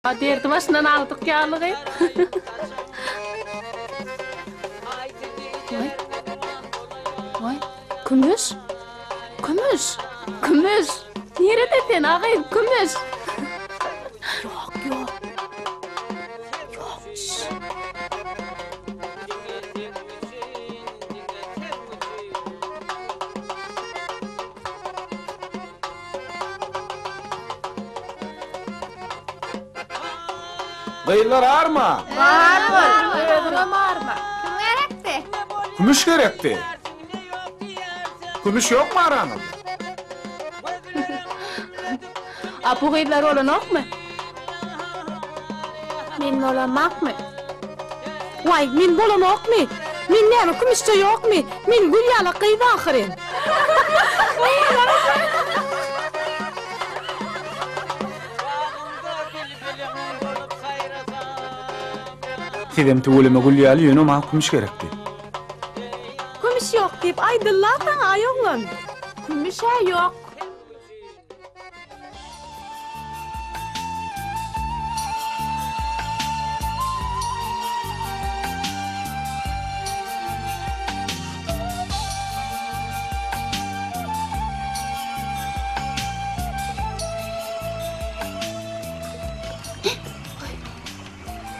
Derdi başyndan agdyk ýalygy. Waý. Waý, Kümüş. Kümüş. Kümüş. Nirede sen agyz, Kümüş? Ýok, ýok. Ýok. Şşş. Gyzlar arma! Bar bol! Özüňem arma! Kim gerekdi? Kümüş gerekdi. Kümüş ýokmy araňyzda? A bu gyzlar bolanokmy? Men bolamakmy? Waý, men bolanokmy? Men näme kümüşje ýokmy? Men gül ýaly gyz ahyryn. Sizem tüweleme gül ýaly ýöne maňa kümüş gerekdi. Kümüş ýok diýip aýdylla saňa aý oglan. Kümüş-ä ýok.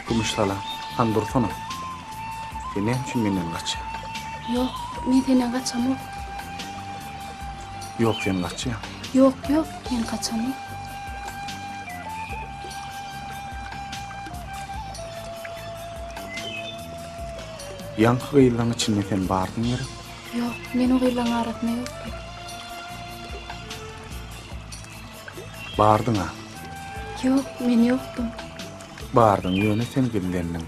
Gümüş sala, han dursana. Sen näme üçin menden gaçýaň? Ýok, men senden gaçamok. Ýok, sen gaçýaň. Ýok, ýok, men gaçamok. Ýaňky gyzlaň içinde sen bardyň gerek? Ýok, men o gyzlaň arasynda ýokdum. Bardyň-a? Ýok, men ýokdum. Bardyň, ýöne sen gizlendiň.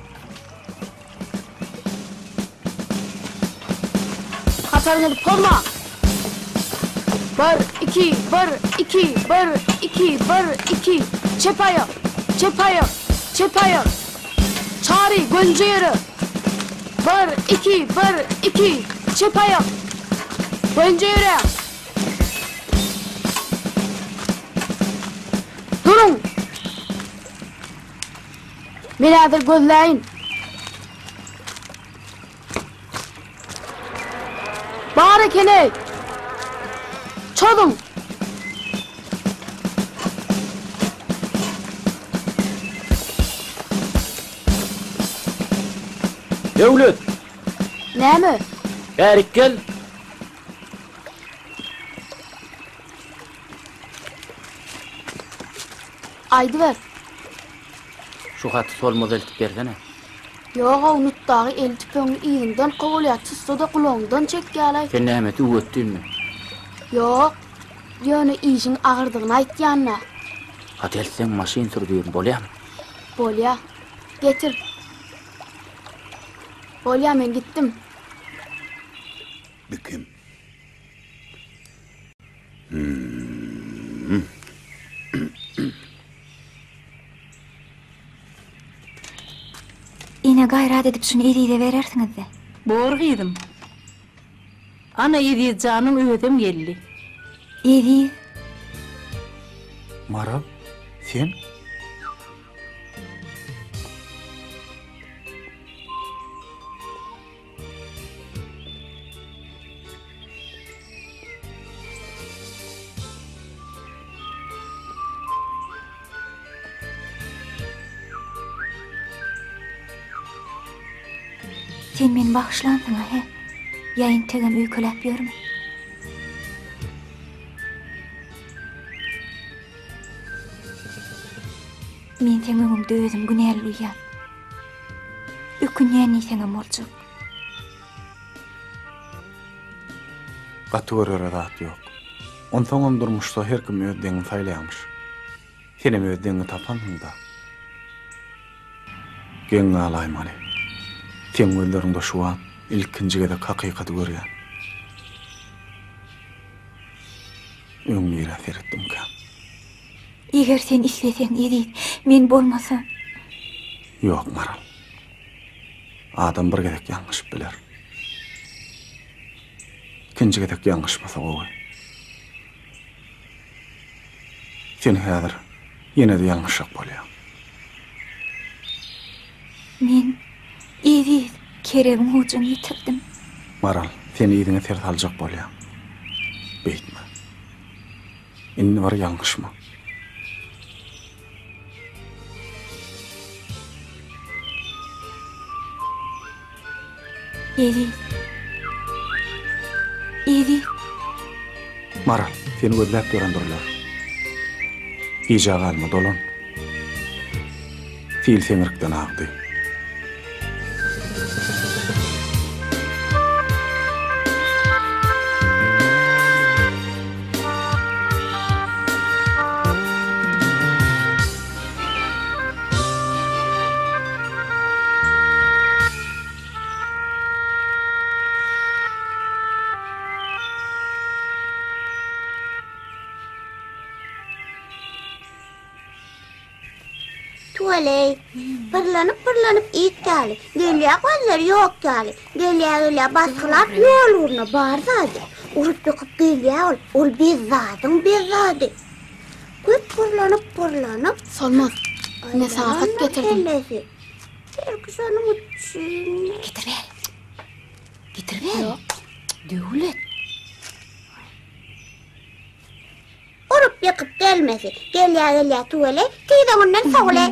Hataryňyzy pozmaň! Bir, iki, bir, iki, bir, iki, bir, iki. Çep aýak, çep aýak, çep aýak. Çary, gönje ýöre. Bir, iki, bir, iki. Çep aýak. Gönje ýöräň. Duruň! Men häzir gözläýin. Bar eken-eý! Çozuň! Döwlet! Näme? Bärik gel! Aýdyber. Şu haty Solmaza eltip bersene. Ýog-ow, Nutdagy eli tüpeňli yzyňdan kowalýar, tutsa-da gulagyňdan çekýär-laý. Sen näme, tüwetdinmi? Ýok. Ýöne işiň agyrdygyny aýtýan-da. Hat eltseň maşyn sür diýerin, bolýamy? Bolýa. Getir. Bolýa, men gitdim. Bi kim? Hümm. Ene gaýrat edip şuny Ezize berersiňizde. Bor gyzym. Ana Eziz janyň özem geldi. Eziz. Maral, sen? Sen meni bagyşlansyň-a, hä? Ýa entegem öýkeläp ýörme. Men seň öňüňde özüm günäli duýýan. Ökünýän diýseňem boljak. Gaty görere zat ýok. Onsoňam durmuşda her kim öz deňini saýlaýarmyş. Senem öz deňiňi tapansyň-da. Geň galaýmaly. Seň gözleriňde şu wagt ilkinji gezek hakykaty görýän. Öň nirä seretdimkäm? Eger sen isleseň, eziz, men bolmasa. Ýok, Maral. Adam bir gezek ýalňyşyp biler. Ikinji gezek ýalňyşmasa gowy. Sen häzir ýene-de ýalňyşjak bolýaň. Men Eziz Kerebiň ujuny ýitirdim. Maral, sen yzyňa ser saljak bolýaň. Beýtme. Indi bir ýalňyşma. Eziz. Eziz. Maral, seni gözläp ýörendirler. Gijä galma, dolan. Sil seňrikden agdy. Tüweleý. Pyrlanyp-pyrlanyp it ýaly, Gelýä gözleri ýok ýaly. Gelýä-gelýä basgylap ýol ugruna bar zady. Urup-ýykyp gelýä ol, ol bezzadyň bezzady. Köp pyrlanyp-pyrlanyp. Solmaz, men saňa hat getirdim. Kellesi. Belki şonuň üçin. Getir ber. Getir ber. Ýok. Döwlet. Urup ýykyp gelmesi. Gelýä gelýä tüweleý, tiz öňünden sowuleý.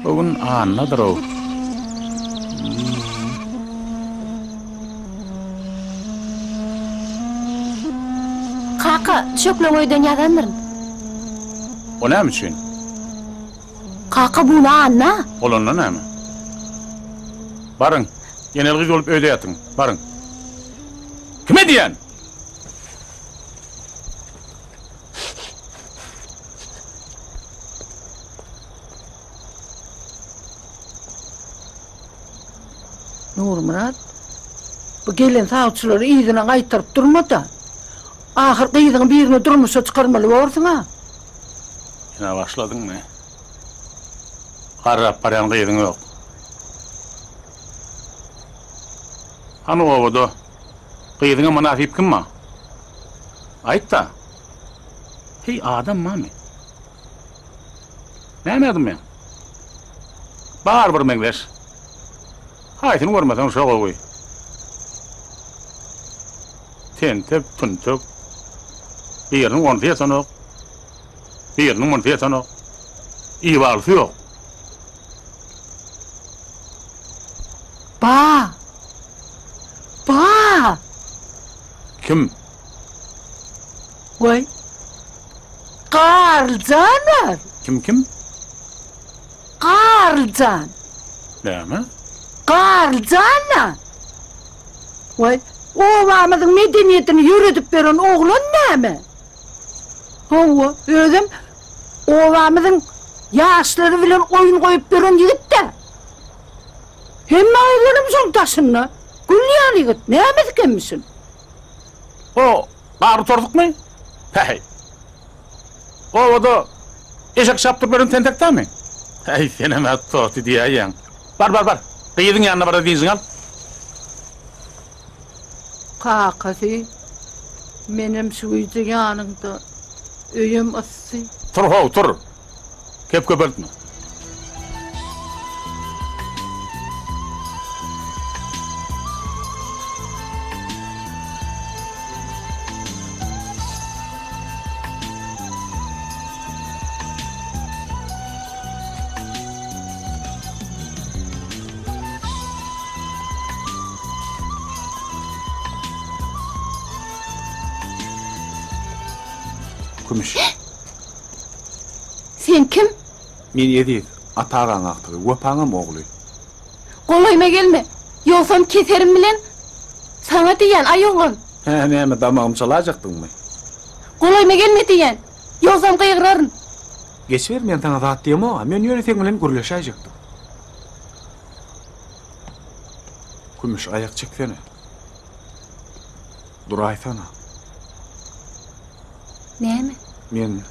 Bu gün annadyr-ow. Kaka, düşekleň öýden ýazandyryn. O näme üçin? Kaka bu anna. Bolanda näme? Baryň, eneli-gyz bolup öýde ýatyň, baryň. Kime diýýän? Nurmyrat, bu gelen sawçylary yzyna gaýtaryp durma-da. Ahyr gyzyňy birine durmuşa çykarmaly borsuň-a. Ýene başladyňmy? Garrap barýan gyzyň ýok. Hany obada gyzyňa mynasyp kim bar? Aýt-da. Heý, adam barmy? Näme dymýaň? Bar bir meňzeş. Haýsyny görmeseň şo gowy. Tentek, tüntek. Biriniň onsy ýetenok. Biriniň munsy ýetenok. Ibalysy ýok. Ba! Ba! Kim? Waý. Garlyjan bar. Kim kim? Garlyjan. Näme? Garlyjan-a. Waý, obamyzyň medeniýetini ýöredip beren oglan näme? Hawa, özem obamyzyň ýaşlary bilen oýun goýup ýören ýigit-dä. Hemme gyzlaram şoň daşynda. Gül ýaly ýigit, nämesi kemmişin? O garry torsukmy? Päheý. Obada eşek çapdyryp ýören tentek dämi? Äý, senem-ä toty diýäýýäň. Bar, bar, bar. Gyzyň ýanyna bar-da dynjyňy al. Kakasy, menem şu gije ýanyňda, öýem yssy. Tur how, tur. Kep köpeltme. Kümüş. Sen kim? Men Eziz, Ata agaň agtygy, Wepaňam ogly. Golaýyma gelme, ýogsam keserim bilen saňa diýýän, aý oglan. Hä, näme, damagymy çalajakdyňmy? Golaýyma gelme diýýän, ýogsam gygyraryn. Geçiber, men saňa zat diýemog-a, men ýöne seň bilen gürleşäýjekdim. Kümüş, aýak çeksene. Duraýsana. Näme? Men.